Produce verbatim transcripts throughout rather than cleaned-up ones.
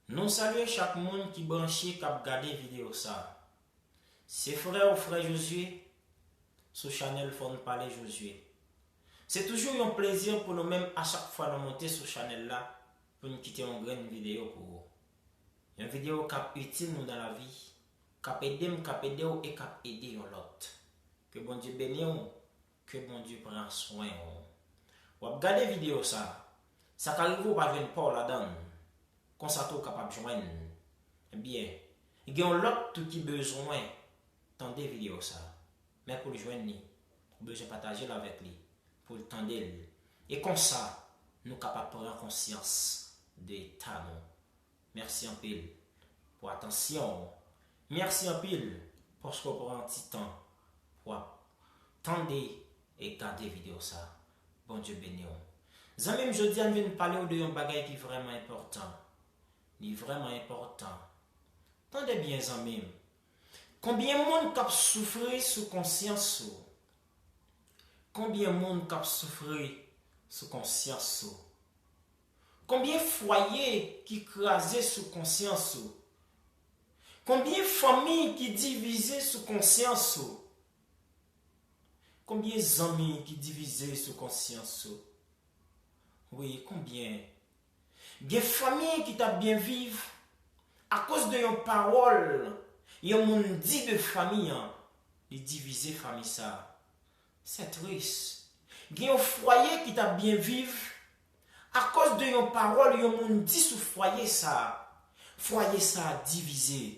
Nou salye chak moun ki branche k ap gade videyo sa. Se frè w, frè Josué, sou chanèl Fò n Pale Josué. Se toujou yon plezi pou nou menm a chak fwa nou monte sou chanèl la pou n kite yon grenn videyo pou ou. Yon videyo k ap itil nou nan lavi, k ap ede m, k ap ede w e k ap ede yon lòt. Ke Bondye beni w, ke Bondye pran swen w. W ap gade videyo sa, sa ka rive w pa jwenn pa w ladan l. Konsa tou w kapab jwenn. Ebyen, gen yon lòt tou ki bezwen tande videyo sa. Men pou l jwenn li, ou bezwen pataje l avèk li, pou l tande l. E konsa, nou kapab pran konsyans de eta nou. Mèsi anpil pou atansyon w. Mèsi anpil paske w pran ti tan pou w ap tande e gade videyo sa. Bondye beni w. Zanmi m, jodi a m vin pale w de yon bagay ki vrèman enpòtan. Li vrèman enpòtan. Tande byen, zanmi m. Konbyen moun k ap soufri sou konsyans ou? Konbyen moun k ap soufri sou konsyans ou? Konbyen fwaye ki kraze sou konsyans ou? Konbyen fanmi ki divize sou konsyans ou? Konbyen zanmi ki divize sou konsyans ou? Wi, konbyen? Gen fanmi ki t ap byen viv akoz de yon pawòl yon moun di de fanmi an, li divize fanmi sa. Se tris. Gen yon fwaye ki t ap byen viv akoz de yon pawòl yon moun di sou fwaye sa. Fwaye sa divize.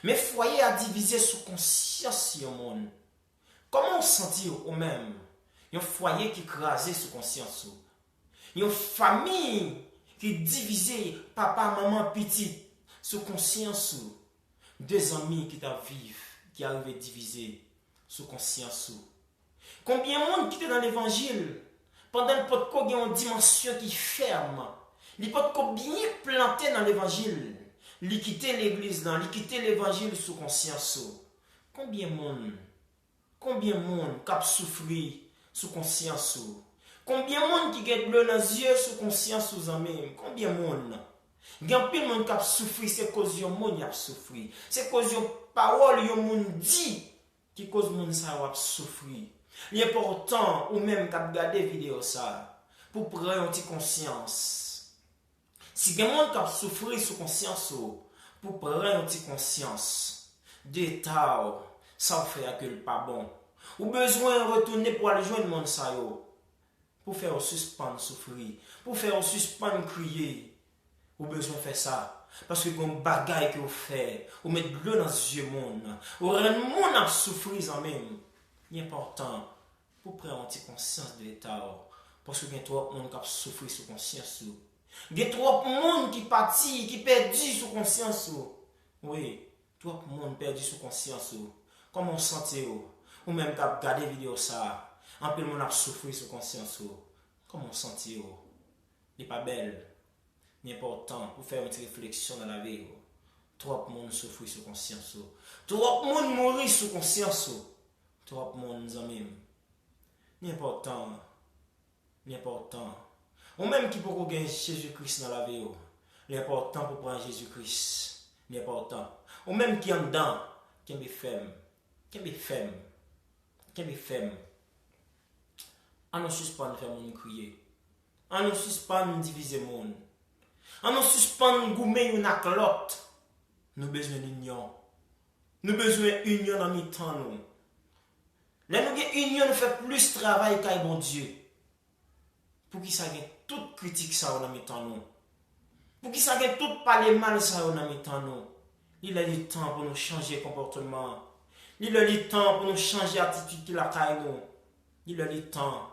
Men fwaye a divize sou konsyans yon moun. Kòman w santi w, ou menm? Yon fwaye ki kraze sou konsyans ou. Yon fanmi ki divize, papa, manman, pitit, sou konsyans ou. De zanmi ki t ap viv, ki arive divize sou konsyans ou. Konbyen moun ki te nan levanjil, pandan l potko gen yon dimansyon ki fèm, li potko byen plante nan levanjil, li kite legliz lan, li kite levanjil sou konsyans ou? Konbyen moun? Konbyen moun k ap soufri sou konsyans ou? Konbyen moun ki gen dlo nan zye sou konsyans ou, zanmi m? Konbyen moun? Gen anpil moun k ap soufri, se koz yon moun y ap soufri. Se koz yon pawòl yon moun di ki koz moun sa yo ap soufri. Li enpòtan, ou menm k ap gade videyo sa, pou pran yon ti konsyans. Si gen moun k ap soufri sou konsyans ou, pou pran yon ti konsyans de eta w, sa w fè a ke l pa bon. Ou bezwen retounen pou al jwenn moun sa yo, pou fè yo sispann soufri, pou fè yo sispann kriye. Ou bezwen fè sa, paske gen yon bagay ke w fè, ou met dlo nan zye moun, ou rann moun ap soufri, zanmi m. Li enpòtan pou pran yon ti konsyans de eta w, paske gen twòp moun k ap soufri sou konsyans ou. Gen twòp moun ki pati, ki pèdi sou konsyans ou. Wi, twòp moun pèdi sou konsyans ou. Kòman w santi w? Ou menm k ap gade videyo sa, anpil moun ap soufri sou konsyans ou. Kòman w santi w? Li pa bèl. Li enpòtan pou fè yon ti refleksyon nan lavi w. Twòp moun soufri sou konsyans ou. Twòp moun mouri sou konsyans ou. Twòp moun, zanmi m. Li enpòtan. Li enpòtan. Ou menm ki poko gen Jezi Kris nan lavi w, li enpòtan pou pran Jezi Kris. Li enpòtan. Ou menm ki anndan, kenbe fèm. Kenbe fèm. Kenbe fèm. Ann nou sispann fè moun kriye. Ann nou sispann divize moun. Ann nou sispann goumen youn ak lòt. Nou bezwen linyon. Nou bezwen inyon nan mitan nou. Lè nou gen inyon, nou fè plis travay kay Bondye. Poukisa gen tout kritik sa yo nan mitan nou? Poukisa gen tout pale mal sa yo nan mitan nou? Li lè li tan pou nou chanje konpòtman. Li lè li tan pou nou chanje atitid ki lakay nou. Li lè li tan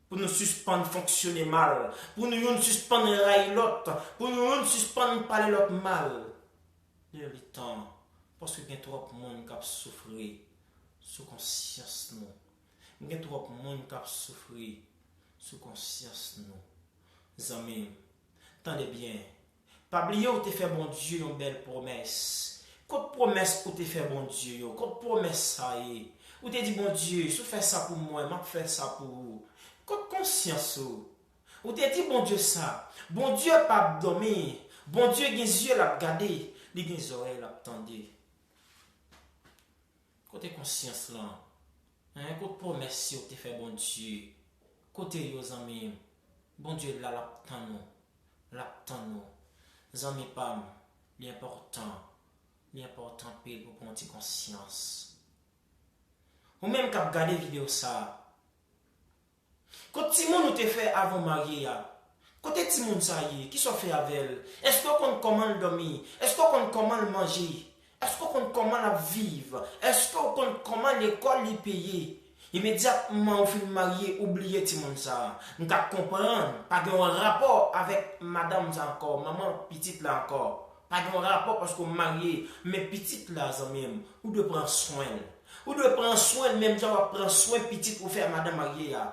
pou nou sispann fonksyone mal, pou nou youn sispann rayi lòt, pou nou youn sispann pale lòt mal. Li lè li tan, paske gen twòp moun k ap soufri sou konsyans nou. Gen twòp moun k ap soufri sou konsyans nou. Zanmi m, tande byen. Pa bliye w te fè Bondye yon bèl pwomès. Kot pwomès ou te fè Bondye yo? Kot pwomès sa ye? Ou te di, "Bondye, si w fè sa pou mwen, m ap fè sa pou ou." Kot konsyans ou? Ou te di Bondye sa. Bondye p ap dòmi. Bondye gen zye l ap gade, li gen zòrèy l ap tande. Kote konsyans lan? Hein, kote pwomès yo te fè Bondye? Kote yo, zanmi m? Bondye la, l ap tann ou. L ap tann ou. Zanmi pa m, li enpòtan. Li enpòtan anpil pou pran yon ti konsyans. Ou menm k ap gade videyo sa a, kot timoun ou te fè avan w marye a? Kote timoun sa ye? Kisa w fè avè l? Èske w konn kòman l dòmi? Èske w konn kòman l manje? Èske w konn kòman l ap viv? Èske w konn kòman lekòl li peye? Imedyatman ou fin marye, ou bliye timoun sa a. M ka konprann, pa gen yon rapò avèk madanm sa ankò, manman pitit la ankò. Pa gen yon rapò paske w marye, men pitit la, zanmi m, ou dwe pran swen l. Ou dwe pran swen l menm jan w ap pran swen pitit ou fè madan marye a.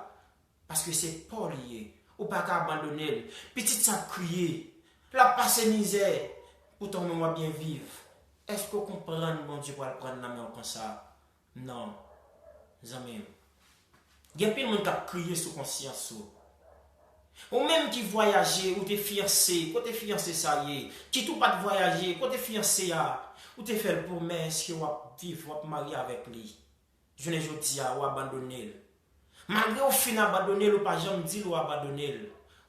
Paske se pa w li ye. Ou pa ka abandone l. Pitit sa ap kriye. L ap pase mizè. Poutan ou menm w ap byen viv. Èske w konprann Bondye pral pran nan men w konsa? Non. Zanmi m. Gen anpil moun k ap kriye sou konsyans ou. Ou menm ki vwayaje, ou te fiyanse, kote fiyanse sa ye? Kit ou pa t vwayaje, kote fiyanse a? Ou te fè l pwomès ke w ap viv, w ap marye avèk li. Jounen jodi a, ou abandone l. Malgre ou fin abandone l, ou pa janm di l ou abandone l.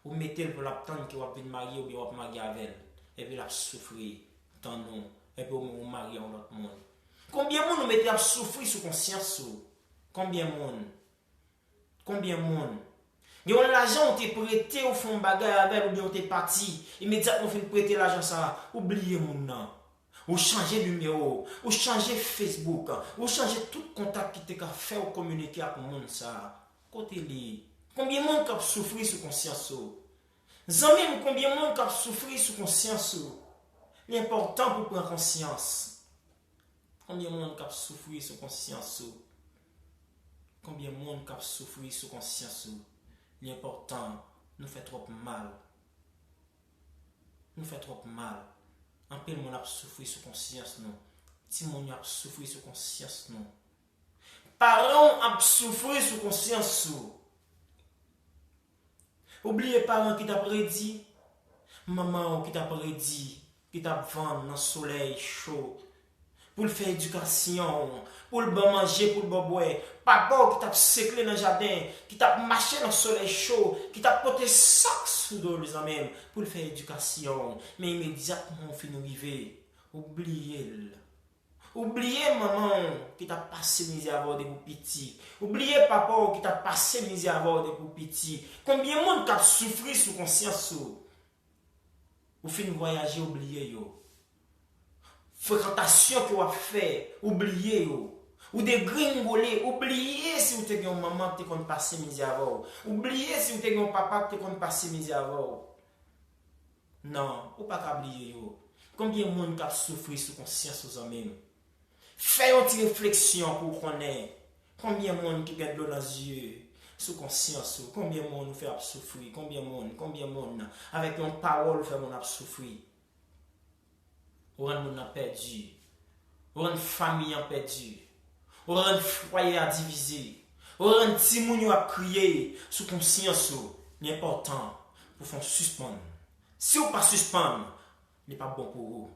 Ou mete l pou l ap tann ke w ap vin marye oubyen w ap marye avè l. Epi l ap soufri, tann ou. Epi ou menm ou marye yon lòt moun. Konbyen moun ou mete ap soufri sou konsyans ou? Konbyen moun? Konbyen moun? Gen yon lajan ou te prete, ou fè yon bagay avè l, oubyen ou te pati. Imedyatman ou fin prete lajan sa a, ou bliye moun nan. Ou chanje nimewo, ou chanje Facebook, ou chanje tout kontak ki te ka fè w kominike ak moun sa a. Kote li? Konbyen moun k ap soufri sou konsyans ou? Zanmi m, konbyen moun k ap soufri sou konsyans ou? Li enpòtan pou w pran konsyans. Konbyen moun k ap soufri sou konsyans ou? Konbyen moun k ap soufri sou konsyans ou? Li enpòtan, nou fè twòp mal. Nou fè twòp mal. Anpil moun ap soufri sou konsyans nou. Timoun yo ap soufri sou konsyans nou. Paran w ap soufri sou konsyans ou. Ou bliye paran ki t ap redi? Manman w ki t ap redi, ki t ap vann nan solèy cho, pou l fè edikasyon w, pou l ban manje, pou l ban bwè. Papa w ki t ap sekle nan jaden, ki t ap mache nan solèy cho, ki t ap pote sak sou do l, zanmi m, pou l fè edikasyon w. Men imedyatman w fin rive, ou bliye l. Ou bliye manman w ki t ap pase mizè avè w depi w piti. Ou bliye papa w ki t ap pase mizè avè w depi w piti. Konbyen moun k ap soufri sou konsyans ou? Ou fin vwayaje, ou bliye yo. Frekantasyon ke w ap fè, ou bliye yo. Ou degringole, ou bliye si w te gen yon manman ki te konn pase mizè avè w. Ou bliye si w te gen yon papa ki te konn pase mizè avè w. Non, ou pa ka bliye yo. Konbyen moun k ap soufri sou konsyans ou, zanmi m? Fè yon ti refleksyon pou w konnen konbyen moun ki gen dlo nan zye sou konsyans ou. Konbyen moun ou fè ap soufri? Konbyen moun? Konbyen moun? Avèk yon pawòl ou fè moun ap soufri. Ou rann moun nan pèdi. Ou rann fanmi an pèdi. Ou rann fwaye a divize. Ou rann timoun yo ap kriye sou konsyans ou. Li enpòtan pou fè w sispann. Si w pa sispann, li p ap bon pou ou.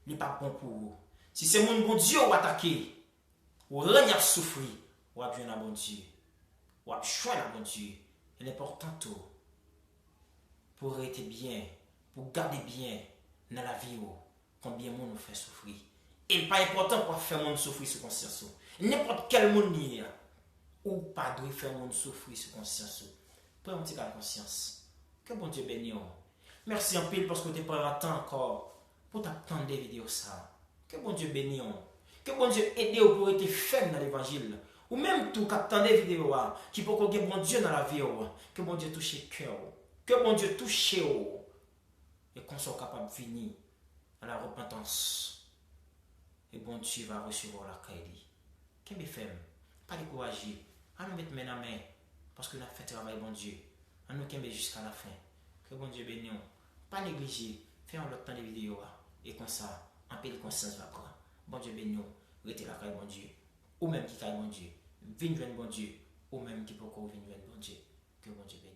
Li p ap bon pou ou. Si se moun Bondye w atake, ou rann y ap soufri, w ap jwenn a Bondye. W ap jwenn a Bondye. Li enpòtan tou pou w rete byen, pou w gade byen nan lavi w konbyen moun ou fè soufri. E l pa enpòtan pou w ap fè moun soufri sou konsyans ou. Nenpòt kèl moun li ye a, ou pa dwe fè moun soufri sou konsyans ou. Pran yon ti kal konsyans. Ke Bondye beni w. Mèsi anpil paske w te pran tan ankò pou w t ap tande videyo sa a. Ke Bondye beni w. Ke Bondye ede w pou w rete fèm nan levanjil. Ou menm tou k ap tande videyo a, ki poko gen Bondye nan lavi w, ke Bondye touche kè w. Ke Bondye touche w. E konsa w kapab vini a la repantans. E Bondye va resevwa w lakay li. Kenbe fèm. Pa dekouraje. Ann nou met men nan men. Paske n ap fè travay Bondye. Ann nou kenbe jiska lafen. Ke Bondye beni w. Pa neglije. Fè yon lòt tande videyo a. E konsa, anpil konsyans va pran. Bondye beni w. Rete lakay Bondye. Ou menm ki kay Bondye. Vin jwenn Bondye. Ou menm ki poko vin jwenn Bondye. Ke Bondye beni w.